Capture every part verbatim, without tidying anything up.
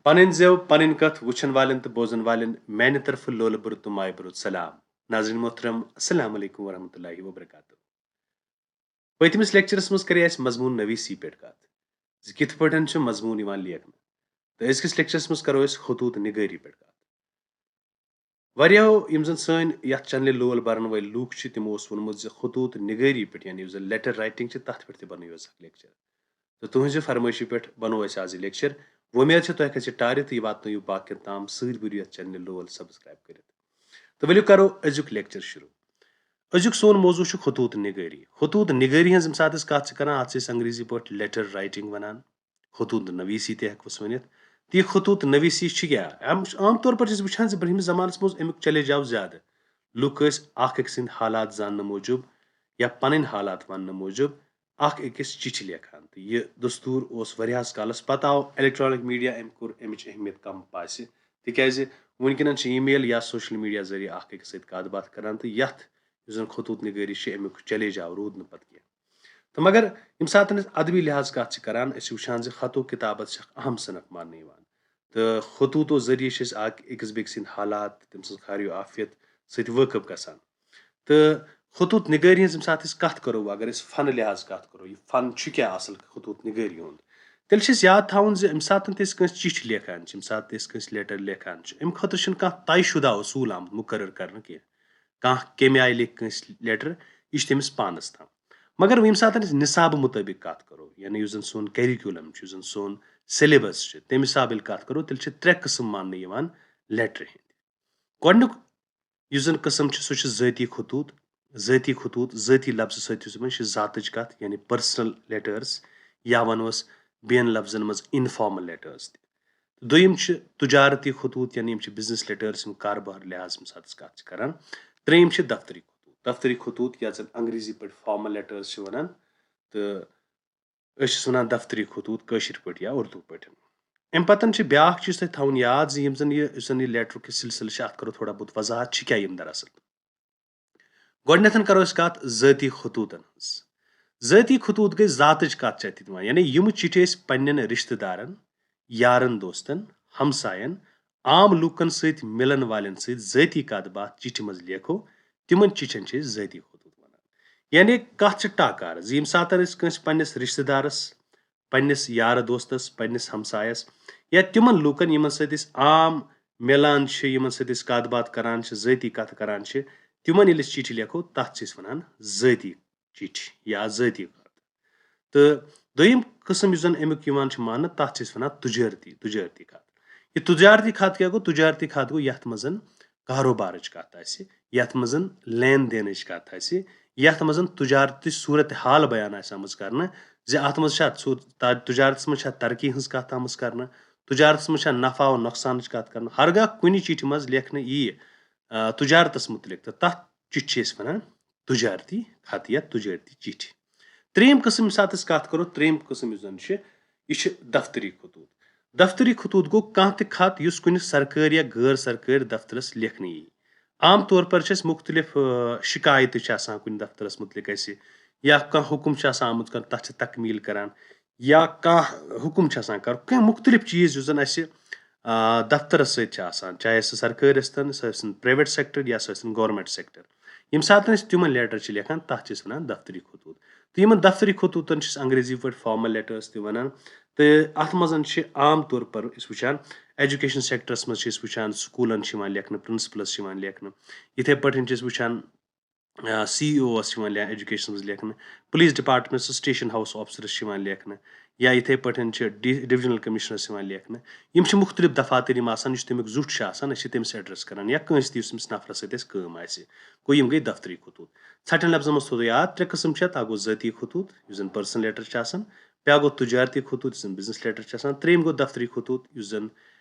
پنٕنۍ زٮ۪و، پنٕنۍ کتھ وٕچھن والٮ۪ن تہٕ بوزن والٮ۪ن میانہِ طرفہٕ لولہٕ بوٚرُت تہٕ مایہِ بوٚرُت سلام۔ ناظرین محترم، السلام علیکم ورحمۃ اللہ وبرکاتہ۔ پٔتمِس لیکچرس منٛز کرے اسہِ مضموٗن نویسی پٮ۪ٹھ کتھ، زِ کِتھ پٲٹھۍ چھُ مضموٗن یِوان لیکھنہٕ، تہٕ أزکِس لیکچرس منٛز کرو أسۍ خطوط نگٲری پٮ۪ٹھ کتھ۔ واریاہو یِم زن سٲنۍ یتھ چینلہِ لول برن وٲلۍ لوٗکھ چھِ، تِمو اوس ووٚنمُت زِ خطوط نگٲری پٮ۪ٹھ، یعنی یُس زن لیٹر رائٹنگ چھِ، تتھ پٮ۪ٹھ تہِ بنٲیِو حظ اکھ لیکچر۔ تہٕ تُہنٛزِ فرمٲیشہِ پٮ۪ٹھ بنوو اَسہِ آز یہِ لیکچر۔ وۄمید چھِ تۄہہِ کھسہِ ٹارِ تہٕ یہِ واتنٲیِو باقین تام۔ سۭتۍ بٔرِو یَتھ چینلہِ لول سبسکرائب کٔرِتھ۔ تہٕ ؤلِو کرو أزیُک لیکچر شروع۔ أزیُک سون موضوع چھُ خطوط نگٲری۔ خطوط نگٲری ہٕنٛز ییٚمہِ ساتہٕ أسۍ کتھ چھِ کران، اتھ چھِ أسۍ انگریزی پٲٹھۍ لیٹر رائٹنگ ونان، خطوط نویسی تہِ ہٮ۪کوس ؤنِتھ۔ تہٕ یہِ خطوط نویسی چھِ کیٛاہ؟ عام، عام طور پر چھِ أسۍ وٕچھان زِ برٛونٛہمِس زمانس منٛز امیُک چلے جاو زیادٕ۔ لُکھ ٲسۍ اکھ أکۍ سٕنٛدۍ حالات زاننہٕ موٗجوٗب یا پنٕنۍ حالات وننہٕ موٗجوٗب اکھ أکِس چِٹھِ لیکھان۔ تہٕ یہِ دستور اوس واریاہس کالس۔ پتہٕ آو electronic media، أمۍ کوٚر امِچ اہمیت کم پاسہِ، تِکیازِ وٕنکیٚنن چھِ email یا social media ذٔریعہٕ اکھ أکِس سۭتۍ کتھ باتھ کران، تہٕ یتھ یُس زن خطوط نگٲری چھِ، امیُک چلے جاو روٗد نہٕ پتہٕ کینٛہہ۔ تہٕ مگر ییٚمہِ ساتہٕ أسۍ ادبی لحاظ کتھ چھِ کران، أسۍ چھِ وٕچھان زِ خط و کتابت چھِ اکھ اہم صنف ماننہٕ یِوان۔ تہٕ خطوطو ذٔریعہٕ چھِ أسۍ اکھ أکِس بیٚکہِ سٕنٛدۍ حالات، تٔمۍ سٕنٛز خارِ و عافیت سۭتۍ وٲقف گژھان۔ تہٕ خطوط نگٲری ہٕنٛز ییٚمہِ ساتہٕ أسۍ کتھ کرو، اگر أسۍ فن لحاظ کتھ کرو، یہِ فن چھُ کیٛاہ اصل خطوط نگٲری ہُنٛد، تیٚلہِ چھِ أسۍ یاد تھاوُن زِ ییٚمہِ ساتہٕ تہِ أسۍ کٲنٛسہِ چِٹھۍ لیکھان چھِ، ییٚمہِ ساتہٕ تہِ أسۍ کٲنٛسہِ لیٹر لیکھان چھِ، امہِ خٲطرٕ چھُنہٕ کانٛہہ طے شُدہ اصوٗل آمُت مُقرر کرنہٕ کینٛہہ۔ کانٛہہ کمہِ آیہِ لیکھِ کٲنٛسہِ لیٹر، یہِ چھُ تٔمِس پانس تام۔ مگر وۄنۍ ییٚمہِ ساتہٕ أسۍ نصابہٕ مُطٲبِق کتھ کرو، یعنی یُس زن سون curriculum چھُ، یُس زن سون syllabus چھُ، تمہِ حسابہٕ ییٚلہِ کتھ کرو، تیٚلہِ چھِ ترٛےٚ قٕسم ماننہٕ یِوان لیٹرِ ہٕنٛدۍ۔ گۄڈٕنیُک یُس زن قٕسم چھُ، سُہ چھُ ذٲتی خطوط۔ ذٲتی خطوط، ذٲتی لفظہٕ سۭتۍ یُس یِوان چھُ ذاتٕچ کتھ، یعنی personal letters، یا ونوس بیٚین لفظن منٛز informal letters تہِ۔ دوٚیِم چھِ تجارتی خطوط، یعنی یِم چھِ business letters، یِم کارٕبار لحاظ ییٚمہِ ساتہٕ أسۍ کتھ چھِ کران۔ ترٛیٚیِم چھِ دفتری خطوط۔ دفتری خطوط، یتھ زن انگریزی پٲٹھۍ formal letters چھِ ونان، تہٕ أسۍ چھِس ونان دفتری خطوط کٲشِر پٲٹھۍ یا اردو پٲٹھۍ۔ امہِ پتہٕ چھِ بیٛاکھ چیٖز تۄہہِ تھاوُن یاد زِ یِم زن یہِ، یُس زن یہِ لیٹرُک یہِ سلسلہٕ چھُ، اتھ کرو تھوڑا بہت وضاحت، چھِ کیٛاہ یِم دراصل۔ گۄڈٕنیتھ کرو أسۍ کتھ ذٲتی خطوطن ہٕنٛز۔ ذٲتی خطوط گٔے ذاتٕچ کتھ چھِ اتہِ یِوان، یعنی یِم چِٹھِ أسۍ پننٮ۪ن رشتہٕ دارن، یارن دوستن، ہمساین، عام لوٗکن سۭتۍ مِلن والٮ۪ن سۭتۍ ذٲتی کتھ باتھ چِٹھِ منٛز لیکھو، تِمن چِٹھٮ۪ن چھِ أسۍ ذٲتی خطوط ونان۔ یعنی کتھ چھِ ٹاکار زِ ییٚمہِ ساتہٕ أسۍ کٲنٛسہِ پننِس رشتہٕ دارس، پننِس یارٕ دوستس، پننِس ہمسایس یا تِمن لوٗکن، یِمن سۭتۍ أسۍ عام مِلان چھِ، یِمن سۭتۍ أسۍ کتھ باتھ کران چھِ، ذٲتی کتھ کران چھِ، تِمن ییٚلہِ أسۍ چِٹھِ لیکھو، تتھ چھِ أسۍ ونان ذٲتی چِٹھِ یا ذٲتی خط۔ تہٕ دوٚیِم قٕسم یُس زن امیُک یِوان چھُ ماننہٕ، تتھ چھِ أسۍ ونان تجٲرتی، تجٲرتی خط۔ یہِ تجارتی خط کیٛاہ گوٚو؟ تجارتی خط گوٚو یتھ منٛز زن کاروبارٕچ کتھ آسہِ، یتھ منٛز زن لین دینٕچ کتھ آسہِ، یتھ منٛز زن تجارتی صورت حال بیان آسہِ آمٕژ کرنہٕ زِ اتھ منٛز چھا ژھو-، تا-، تجارتس منٛز چھا ترقی ہٕنٛز کتھ آمٕژ کرنہٕ، تجارتس منٛز چھا نفع و نۄقصانٕچ کتھ کرنہٕ۔ ہرگاہ کُنہِ چِٹھِ منٛز لیکھنہٕ ییہِ، آ، تجارتس متعلق، تہٕ تتھ چِٹھِ چھِ أسۍ ونان تجارتی خط یا تجارتی چِٹھِ۔ ترٛیٚیِم قٕسم، ییٚمہِ ساتہٕ أسۍ کتھ کرو، ترٛیٚیِم قٕسم یُس زن چھُ، یہِ چھُ دفتری خطوط۔ دفتری خطوط گوٚو کانٛہہ تہِ خط یُس کُنہِ سرکٲرۍ یا غٲر سرکٲرۍ دفترس لیکھنہٕ یی۔ عام طور پر چھِ أسۍ مُختٔلِف، آ، شکایتہٕ چھِ آسان کُنہِ دفترس مُتعلق اَسہِ، یا کانٛہہ حُکُم چھُ آسان آمُت کرنہٕ، تَتھ چھِ تکمیٖل کران، یا کانٛہہ حُکُم چھُ آسان کرُن، کینٛہہ مُختٔلِف چیٖز یُس زَن اَسہِ، آ، دفترس سۭتۍ چھِ آسان، چاہے سُہ سرکٲرۍ ٲسۍتن، سُہ ٲسۍتن private sector یا سُہ ٲسۍتن government sector۔ ییٚمہِ ساتہٕ أسۍ تِمن لیٹر چھِ لیکھان، تَتھ چھِ أسۍ وَنان دفتری خطوط۔ تہٕ یِمن دفتری خطوطن چھِ أسۍ انگریزی پٲٹھۍ formal letters تہِ وَنان۔ تہٕ اَتھ منٛز چھِ عام طور پر أسۍ وٕچھان، education sectorس منٛز چھِ أسۍ وٕچھان، سکوٗلن چھِ یِوان لیکھنہٕ، principalس چھِ یِوان لیکھنہٕ۔ یِتھَے پٲٹھۍ چھِ أسۍ وٕچھان، آ، سی ای اووَس چھِ یِوان لے-، educationس منٛز لیکھنہٕ، police departmentس، station house officerس چھِ یِوان لیکھنہٕ، یا یِتھَے پٲٹھۍ چھِ ڈِ-، divisional commissionerس یِوان لیکھنہٕ۔ یِم چھِ مُختٔلِف دفاتر یِم آسان، یُس تَمیُک زُٹھ چھُ آسان، أسۍ چھِ تٔمِس address کران، یا کٲنٛسہِ تہِ، یُس أمِس نفرس سۭتۍ اَسہِ کٲم آسہِ۔ گوٚو، یِم گٔے دفتری خطوط۔ ژھٹٮ۪ن لفظن منٛز تھوٚو تۄہہِ یاد، ترٛےٚ قٕسم چھِ اَتھ۔ اکھ گوٚو ذٲتی خطوط، یُس زن personal letter چھُ آسان، بیٛاکھ گوٚو تجارتی خطوط، یُس زن business letter چھُ آسان، ترٛیٚیِم گوٚو دفتری خطوط، یُس زن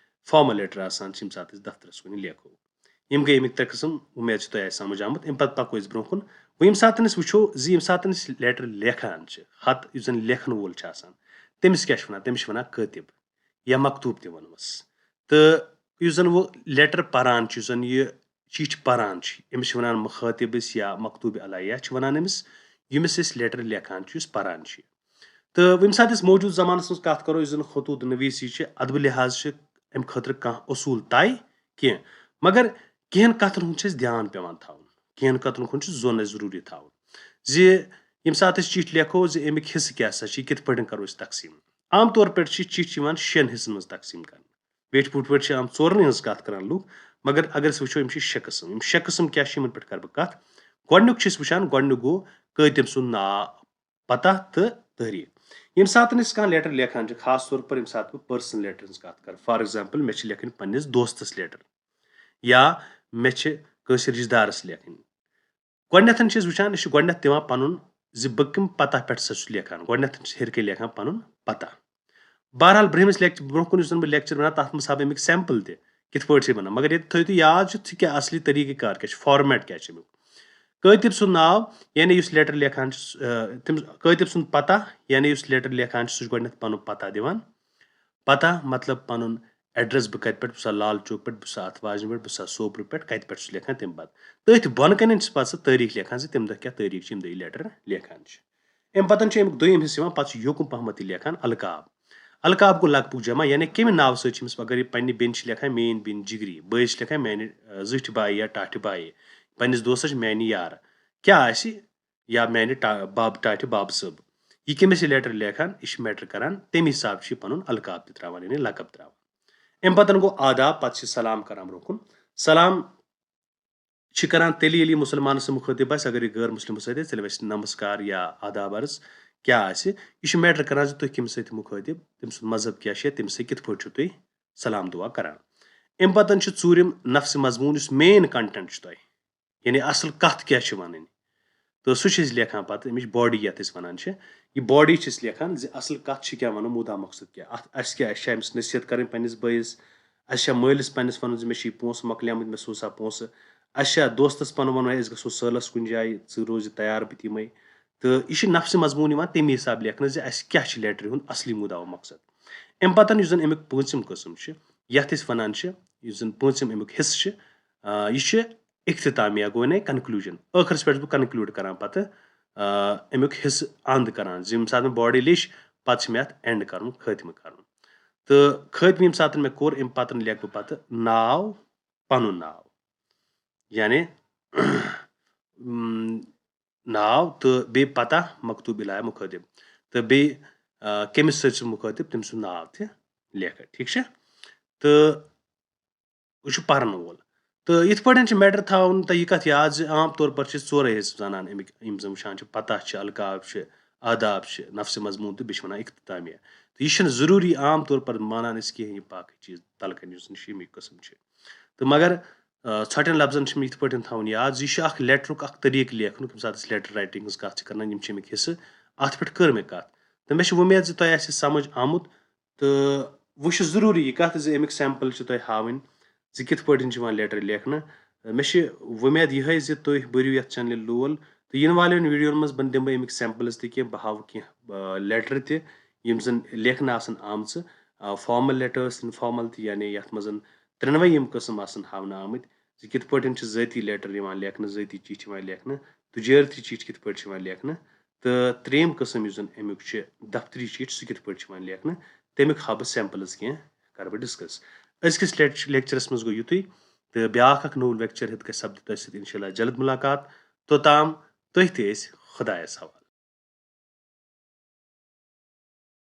formal letter آسان چھِ، ییٚمہِ ساتہٕ أسۍ دفترس کُن لیکھو۔ یِم گٔے اَمِکۍ ترٛےٚ قٕسم۔ اُمید چھِ تۄہہِ آسہِ سمجھ آمُت۔ اَمہِ پتہٕ پکو أسۍ برٛونٛہہ کُن۔ وۄنۍ ییٚمہِ ساتہٕ أسۍ وٕچھو زِ ییٚمہِ ساتہٕ أسۍ لیٹر لیکھان چھِ، خط یُس زن لیکھن وول چھُ آسان، تٔمِس کیٛاہ چھِ وَنان؟ تٔمِس چھِ وَنان کٲتِب یا مکتوٗب تہِ وَنوس۔ تہٕ یُس زن وۄنۍ لیٹر پران چھُ، یُس زن یہِ چِٹھۍ پران چھِ، أمِس چھِ وَنان مُخٲطِب أسۍ یا مکتوٗب الیہ چھِ وَنان أمِس، ییٚمِس أسۍ لیٹر لیکھان چھِ، یُس پران چھِ۔ تہٕ وۄنۍ ییٚمہِ ساتہٕ أسۍ موجوٗد زمانس منٛز کتھ کرو، یُس زن خطوط نویسی چھِ، ادبہٕ لحاظ چھِ اَمہِ خٲطرٕ کانٛہہ اصوٗل طے کینٛہہ، مگر کینٛہَن کَتھَن ہُنٛد چھُ اَسہِ دھیان پٮ۪وان تھاوُن، کینٛہَن کَتھَن ہُنٛد چھُ زون اَسہِ ضروٗری تھاوُن زِ ییٚمہِ ساتہٕ أسۍ چِٹھۍ لیکھو زِ اَمیُک حصہٕ کیٛاہ سا چھُ، یہِ کِتھ پٲٹھۍ کَرو أسۍ تقسیٖم۔ عام طور پٮ۪ٹھ چھِ چِٹھۍ یِوان شٮ۪ن حصَن منٛز تقسیٖم کرنہٕ۔ ویٹھۍ پوٗٹھۍ پٲٹھۍ چھِ عام ژورَن ہٕنٛز کَتھ کران لُکھ، مگر اگر أسۍ وٕچھو، یِم چھِ شےٚ قٕسٕم۔ یِم شےٚ قٕسٕم کیٛاہ چھِ، یِمَن پٮ۪ٹھ کَرٕ بہٕ کَتھ۔ گۄڈٕنیُک چھِ أسۍ وٕچھان، گۄڈٕنیُک گوٚو کٲتِب سُنٛد ناو، پتہ تہٕ تٲریٖخ۔ ییٚمہِ ساتہٕ أسۍ کانٛہہ لیٹر لیکھان چھِ، خاص طور پر ییٚمہِ ساتہٕ بہٕ پٔرسنل لیٹرن ہٕنٛز کَتھ کرٕ، فار ایگزامپل، مےٚ چھِ لیکھٕنۍ پننِس دوستس لیٹر یا مےٚ چھِ کٲنٛسہِ رشتہٕ دارس لیکھٕنۍ۔ گۄڈٕنیتھ چھِ أسۍ وٕچھان، أسۍ چھِ گۄڈٕنیتھ دِوان پنُن زِ بہٕ کَمہِ پتہ پٮ۪ٹھ سا چھُس لیکھان۔ گۄڈٕنیتھ چھِ ہیٚرِ کَنہِ لیکھان پنُن پتہ۔ بہرحال، برٛونٛہمِس لیکچر، برٛونٛہہ کُن یُس زن بہٕ لیکچر بناو، تتھ منٛز ہاوٕ بہٕ اَمِکۍ سیمپل تہِ، کِتھ پٲٹھۍ چھِ بنان۔ مگر ییٚتہِ تھٲیِو تُہۍ یاد زِ ژٕ کیٛاہ اصلی طریٖقہٕ کار کیٛاہ چھُ، فارمیٹ کیٛاہ چھُ اَمیُک۔ کٲتِب سُنٛد ناو، یعنی یُس لیٹر لیکھان چھُ، آ، تٔمِس، کٲتِب سُنٛد پتہ، یعنی یُس لیٹر لیکھان چھُ، سُہ چھُ گۄڈٕنیتھ پنُن پتہ دِوان۔ پتہ مطلب پنُن ایڈریس، بہٕ کتہِ پٮ۪ٹھ، بہٕ چھُسا لال چوک پٮ۪ٹھ، بہٕ چھُسا اتھ واجنہِ پٮ۪ٹھ، بہٕ چھُسا سوپرٕ پٮ۪ٹھ، کتہِ پٮ۪ٹھ چھُس لیکھان، تمہِ پتہٕ۔ تٔتھۍ بۄنہٕ کنٮ۪ن چھِ پتہٕ سۄ تٲریٖخ لیکھان زِ تمہِ دۄہ کیٛاہ تٲریٖخ چھِ، ییٚمہِ دۄہ یہِ لیٹر لیکھان چھِ۔ امہِ پتہٕ چھُ امیُک دوٚیِم حصہٕ یِوان، پتہٕ چھُ یوکُن پہمتھ یہِ لیکھان القاب۔ القاب گوٚو لقبُک جمع، یعنی کمہِ ناوٕ سۭتۍ چھِ أمِس، اگر یہِ پننہِ بیٚنہِ چھِ لیکھان میٲنۍ بیٚنہِ جگری، بٲیِس چھِ لیکھان میانہِ، آ، زِٹھِ بایہِ یا ٹاٹھہِ بایہِ، پننِس دوستس چھِ میانہِ یارٕ۔ کیٛاہ آسہِ؟ یا میانہِ ٹا-، بب ٹاٹھہِ بب صٲب۔ یہِ کٔمِس یہِ لیٹر لیکھان، یہِ چھِ میٹر کران، تَمہِ حساب چھُ یہِ پنُن القاب تہِ تراوان، یعنی لقب تراوان۔ اَمہِ پتہٕ گوٚو آداب، پتہٕ چھِ سلام کران برونٛہہ کُن۔ سلام چھِ کران تیٚلہِ، ییٚلہِ یہِ مُسلمانس سۭتۍ مُخٲطب آسہِ، اگر یہِ غٲر مُسلمس سۭتۍ آسہِ، تیٚلہِ وَنہِ نمسکار یا آداب عرض کیٛاہ آسہِ۔ یہِ چھُ میٹر کران زِ تُہۍ کٔمِس سۭتۍ مُخٲطب، تٔمۍ سُنٛد مذہب کیٛاہ چھُ، تٔمِس سۭتۍ کِتھ پٲٹھۍ چھِو تُہۍ سلام دُعا کران۔ اَمہِ پتہٕ چھُ ژوٗرِم نفسِ مضموٗن، یُس مین کنٹینٹ چھُ تۄہہِ۔ یعنی اصل کتھ کیٛاہ چھِ ونٕنۍ۔ تہٕ سُہ چھِ أسۍ لیکھان پتہٕ، امِچ باڈی یتھ أسۍ ونان چھِ۔ یہِ باڈی چھِ أسۍ لیکھان زِ اصل کتھ چھِ کیٛاہ ونُن، مُدا مقصد کیٛاہ۔ اتھ، اسہِ کیٛاہ، اسہِ چھِ أمِس نصیحت کرٕنۍ پننِس بٲیِس، اسہِ چھا مٲلِس پننِس ونُن زِ مےٚ چھِ یہِ پونٛسہٕ مۄکلیمٕتۍ، مےٚ سوز سا پونٛسہٕ۔ اسہِ چھا دوستس پنُن ونُن، ہے أسۍ گژھو سٲلس کُنہِ جایہِ، ژٕ روزِ تیار، بہٕ تہِ یِمے۔ تہٕ یہِ چھِ نفسِ مضموٗن یِوان تَمی حساب لیکھنہٕ زِ اسہِ کیٛاہ چھِ لیٹرِ ہُنٛد اصلی مُدا و مقصد۔ امہِ پتہٕ یُس زن امیُک پوٗنٛژِم قٕسم چھُ، یتھ أسۍ ونان چھِ، یُس زن پوٗنٛژِم امیُک حصہٕ چھُ، آ، یہِ چھُ اختتامیہ، گوٚو یعنی کنکلوجن۔ ٲخرس پٮ۪ٹھ چھُس بہٕ کنکلوڈ کران پتہٕ، آ، امیُک حصہٕ اند کران زِ ییٚمہِ ساتہٕ مےٚ باڈی لیٚچھ، پتہٕ چھُ مےٚ اتھ اینڈ کرُن، خٲتمہٕ کرُن۔ تہٕ خٲتمہٕ ییٚمہِ ساتہٕ مےٚ کوٚر، امہِ پتہٕ لیکھٕ بہٕ پتہٕ ناو، پنُن ناو، یعنی، اۭں، ناو تہٕ بیٚیہِ پتہ مکتوب الیہ مُخٲطب، تہٕ بیٚیہِ، آ، کٔمِس سۭتۍ چھُ مُخٲطب، تٔمۍ سُنٛد ناو تہِ لیکھٕ، ٹھیٖک چھا؟ تہٕ یہِ چھُ پرن وول۔ تہٕ یِتھ پٲٹھۍ چھِ میٹر تھاوُن تۄہہِ یہِ کتھ یاد زِ عام طور پر چھِ ژورے حصہٕ زانان اَمِکۍ، یِم زن وٕچھان چھِ، پتہ چھِ، القاب چھِ، آداب چھِ، نفسِ مضموٗن تہٕ بیٚیہِ چھِ وَنان اختتامیہ۔ تہٕ یہِ چھِنہٕ ضروٗری عام طور پر مانان أسۍ کِہیٖنۍ، یہِ باقٕے چیٖز تلہٕ کنہِ یُس زن چھُ، ییٚمی قٕسم چھِ۔ تہٕ مگر، آ، ژھۄٹٮ۪ن لفظن چھِ مےٚ یِتھ پٲٹھۍ تھاوُن یاد زِ یہِ چھُ اکھ لیٹرُک اکھ طریٖقہٕ لیکھنُک، ییٚمہِ ساتہٕ أسۍ لیٹر رائٹنگ ہٕنٛز کتھ چھِ کران، یِم چھِ اَمِکۍ حصہٕ، اتھ پٮ۪ٹھ کٔر مےٚ کتھ۔ تہٕ مےٚ چھِ وۄمید زِ تۄہہِ آسہِ سمجھ آمُت۔ تہٕ وۄنۍ چھُ ضروٗری یہِ کتھ زِ اَمِکۍ سیمپل چھِ تۄہہِ ہاوٕنۍ زِ کِتھ پٲٹھۍ چھِ یِوان لیٹر لیکھنہٕ۔ مےٚ چھِ وۄمید یِہے زِ تُہۍ بٔرِو یتھ چینلہِ لول، تہٕ یِنہٕ والٮ۪ن ویڈیون منٛز بہٕ دِمہٕ بہٕ اَمِکۍ سیمپلز تہِ کینٛہہ، بہٕ ہاوٕ کینٛہہ، آ، لیٹر تہِ، یِم زن لیکھنہٕ آسن آمژٕ، آ، فارمل لیٹرز، انفارمل تہِ، یعنی یتھ منٛز زن ترٛٮ۪نوَے یِم قٕسم آسن ہاونہٕ آمٕتۍ زِ کِتھ پٲٹھۍ چھِ ذٲتی لیٹر یِوان لیکھنہٕ، ذٲتی چِٹھۍ یِوان لیکھنہٕ، تجٲرتی چِٹھۍ کِتھ پٲٹھۍ چھِ یِوان لیکھنہٕ، تہٕ ترٛیٚیِم قٕسم یُس زن اَمیُک چھُ دفتری چِٹھۍ، سُہ کِتھ پٲٹھۍ چھُ یِوان لیکھنہٕ، تَمیُک ہاوٕ بہٕ سیمپلز کینٛہہ، کرٕ بہٕ ڈسکس۔ أزکِس لیکچ-، لیکچرس منٛز گوٚو یُتُے، تہٕ بیٛاکھ اکھ نوٚو لیکچر ہیٚتھ گژھِ سپدِ تۄہہِ سۭتۍ انشاءاللہ جلد مُلاقات۔ توٚتام تُہۍ تہِ ٲسۍ خۄدایس حوالہٕ۔